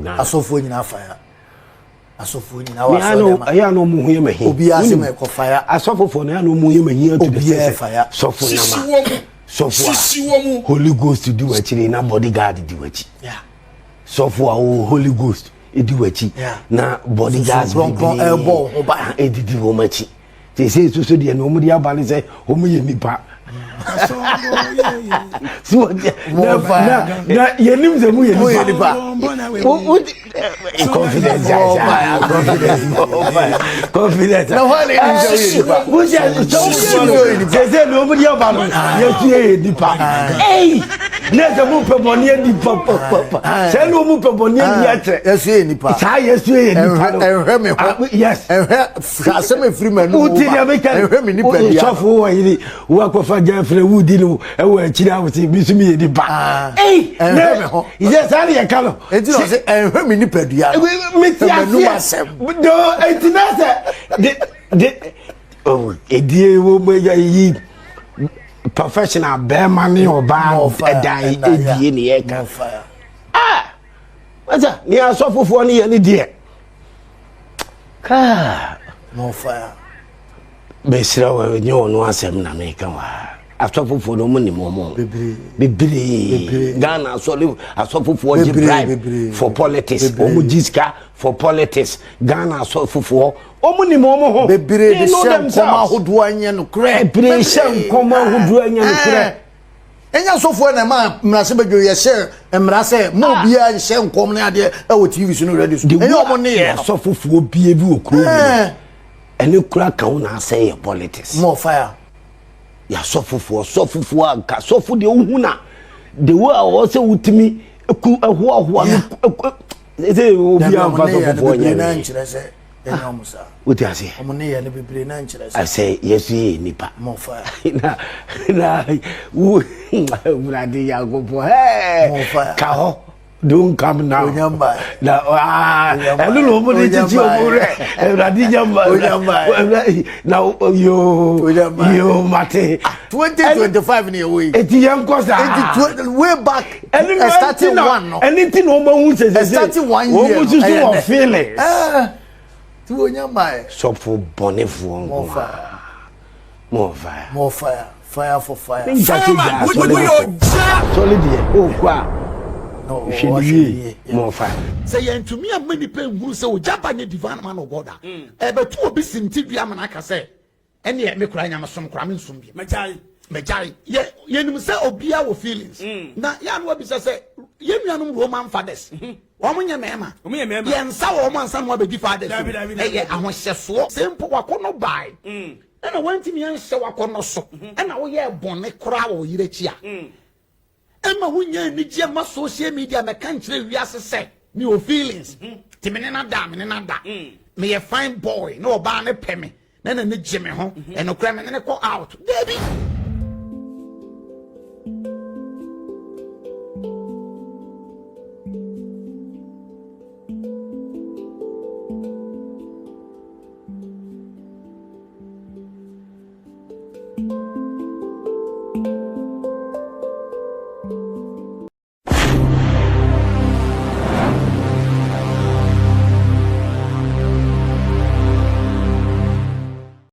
Asɔfoɔ nyinaa fire. Asɔfoɔ nyinaa wɔ asɔre dɛm a. Ɛyɛ a na ɔmo ho yɛ ma hi. Obiara sɛ ma ɛkɔ fire. Asɔfofoɔ no ɛyɛ a na ɔmo ho yɛ ma hi ato de sɛ fire. Sɔfo nama. Sɔfo a Holy Ghost di w'akyiri na bodyguard di w'akyi. Sɔfo a ɔwɔ Holy Ghost di w'akyi na bodyguards bebree ɛdidi wɔn akyi. Seesei nso so deɛ na wɔn de aba ne sɛ wɔn yɛ nipa. So na na na yɛnim sɛ mo yɛ nipa. Confidence confidence confidence. Na hɔn na yɛnim sɛ woyɛ nipa. Mo sɛ sɛ mo yɛ nipa. Seesei na wɔn de aba no yɛsu yɛ nipa. Ei na sɛ mo pɛ bɔnne adi papapapa. Sɛ na wɔn pɛ bɔnne adi akyɛ. Yɛsu yɛ nipa. Saa yɛsu yɛ nipa no. Ɛnhwɛ me ho. Yes. Ɛnhwɛ asɛm efiri m'anum ba. Wote deɛ meka no. Ɛnhwɛ me nipadua. Sɔfo wɔ yere wakɔfa girlfriend wodi no ɛwɔ akyiri a wosɛ bi so meyɛ nipa. Ei ɛnhwɛ me ho. Yɛ saa ne yɛka no. Enti na ɔsɛ ɛnhwɛ me nipadua no. Mete aseɛ. Do enti na sɛ de de oh edie wo mo yi professional bɛrima ne ɔbaa ɛdan edie ne yɛka. Ah! Wasa ne asɔfofoɔ ne yɛ ne deɛ. Kaa. More fire. Mesrɛ wo ɛnyɛ ɔno asɛm na meka wɔ ha. Asɔfofoɔ no ɔmo nim ɔmo. Bebree. Bebree. Ghana asɔre asɔfofoɔ gye bribe for politics. Ɔmo gye sika for politics. Ghana asɔfofoɔ ɔmo nim ɔmo ho. Bebree de hyɛ nkɔm ahodoɔ anyɛ nokorɛ. Bebree hyɛ nkɔm ahodoɔ anyɛ nokorɛ. Ɛnyɛ asɔfoɔ na ɛma mmarahyɛbadwa yɛ hyɛ mmara sɛ mo ah. obiara nhyɛ nkɔm ne adeɛ ɛwɔ tv so ne radio so. Ɛnyɛ ɔmo ne yɛ. Asɔfofoɔ bie bi wɔ kuro mu. Ɛne kura ka ho na asɛe yɛ politics. More fire. Yɛ asɔfofoɔ sɔfofoɔ anka sɔfo deɛ wohu na the way a ɔwɔ sɛ wotumi ku ɛhoahoa no sɛ obi amfa sɔfofoɔ nyɛ ɛnyɛ ɔmo saa. Wote aseɛ? Ɔmo ne yɛ no bebree na nkyerɛ sɛ. Asɛ yɛso yɛ nipa. More fire. Na na wo Awurade Nyankopɔn hɛɛ. More fire. Ka hɔ. Don't come now. Onyamba. Na ah ɛno na ɔmo de kyekye ɔmo werɛ. Awurade nyamba. Onyamba. Na yoo yoo mate. 2025 ni ɛwɔ yi. Eti yɛn kɔ saa. Eti way back. Ɛno starting one no. Ɛno ti na ɔmo ahu sɛ sɛ sɛ. Starting one year no. Wɔn susu wɔ feelings. Ti wo nya mae. Sɔfo bɔnefoɔ nko a. More fire. More fire. Fire for fire. Ne nka sɛ gya asɔre no kɔ. Asɔre deɛ ɔkɔ a hwɛ ne yie. More fire. Sɛ yɛntumi amma nnipa nhunu sɛ ogya ba nyɛ divine man of God a, ɛbɛto obi sintidua ama no aka sɛ, Ɛneɛ me koraa nyamesom koraa mensom bio. Magyae. Magyae. Yɛ yɛnim sɛ obiara wɔ feelings. Mm. Na yɛ a na wabisa sɛ yɛn nuanom Roman fathers, mm -hmm. wɔn nyɛ mmarima. Wɔn yɛ mmarima. Yɛn nsa wɔ wɔn ansa na wɔn abɛdi fathers. Dabi, dabi, dabi. Ɛyɛ ahohyɛsoɔ. Sɛ mpo wakɔnɔ bae. Mm. Ɛna wɔntumi anhyɛ wakɔnɔ so. Mm -hmm. Ɛna woyɛ bɔne koraa wɔ wo yere akyi a. Mm. Ɛma wonya anigyeɛ mma social media mɛka nkyerɛ wiase sɛ me wɔ feelings nti me ne no ada a me ne no ada. Meyɛ fine boy na ɔbaa no pɛ me na n'ani gye me ho ɛnokorɛ me ne no kɔ out. Dabi!